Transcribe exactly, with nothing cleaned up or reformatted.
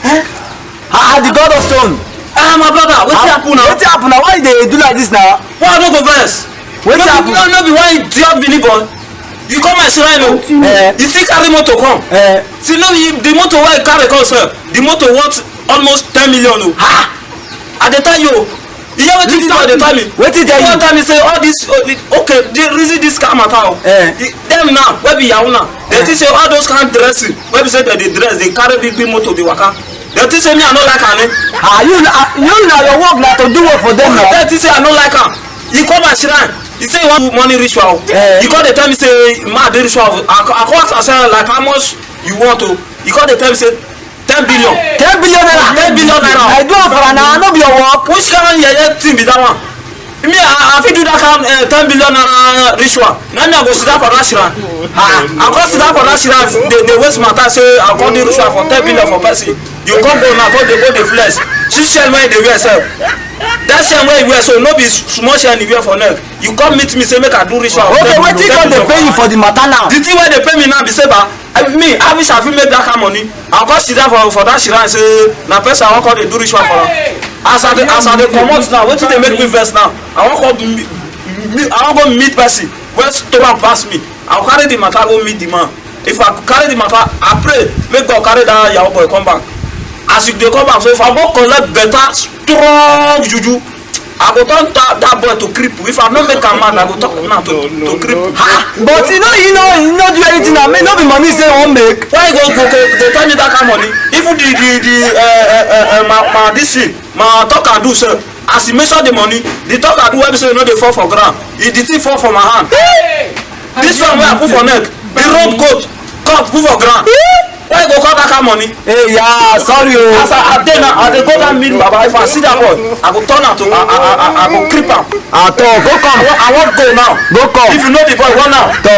Ah, ah, the God of stone. Ah, my brother, wetin happen now? Wetin happen now? Why you dey do like this now? Why I no go vex? Wetin happen? No be, no be why you drop Benin boy. You come my shrine o. Eh. You still carry motor come. Eh. See, no be the motor wey you carry come sef. The motor worth almost ten million o. Ha! I dey tell you o. You hear wetin this boy dey tell me? Wetin tell you? He wan tell me say all this, oh, the, okay, the reason this kind matter o. Eh. The, dem now, wey be yahoo now, dem think say all those kind dressing wey be say dem dey dress, dey carry big big motor dey waka. Dem think say me I no like am, eh? Ah, you na, you na your work na to do work for them now. Dem think say I no like am. He come my shrine. He say he wan do money ritual. Eh. He come dey tell me say ma do ritual. I, I come ask am say like how much you want o. He come dey tell me say ten billion. Ten billion naira. Ten billion naira. I do am for am now, no be your work. Which kind yeye thing be that one? Me, I, I fit do that kind, eh, ten billion naira ritual. Na me I go sit down for that shrine. Ah, I come sit down for that shrine. Dey, dey waste my time say I come do ritual for ten billion for person. You come go now, come dey go dey flex. See shell wey you dey wear sef. That shell wey you wear so, no be s-, small shell you wear for neck. You come meet me say make I do ritual for ten billion. Okay, wetin come dey pay you for the matter now? The thing wey dey pay me now be say, ba, I, me, I wish I fit make that kind money. I come sit down for, for that shrine say na person I wan come dey do ritual for am. As I dey, as I dey comot now, wetin dey make me vex now? I wan come meet, meet, I wan go meet person wey stomach pass me. I go carry the matter go meet the man. If I carry the matter, I pray make God carry that yahoo boy come back. As you dey come back, so if I go collect better strong juju, I go turn that, that boy to cripple. If I no make am mad, I go turn am to, to cripple. Ha! But you know, you know, you no do anything. I mean, no be money say you wan make. Why you go, go, go, go tell me that kind money? Even the, the, the, uh, uh, uh, uh, my, my, this thing, my talk and do, sir. As he measure the money, the talk and do wey be say e no dey fall for ground. E, the thing fall for my hand. This one wey I put for neck, the rope cut, cut put for ground. Why you go call that kind money? Hey, yeah, sorry o. As I, I dey now, I dey go down meet Baba. If I see that boy, I go turn am to, I, I, I, I go cripple am. At all, go come. I wan, I wan go now. Go come. If you know the boy, run now. Talk.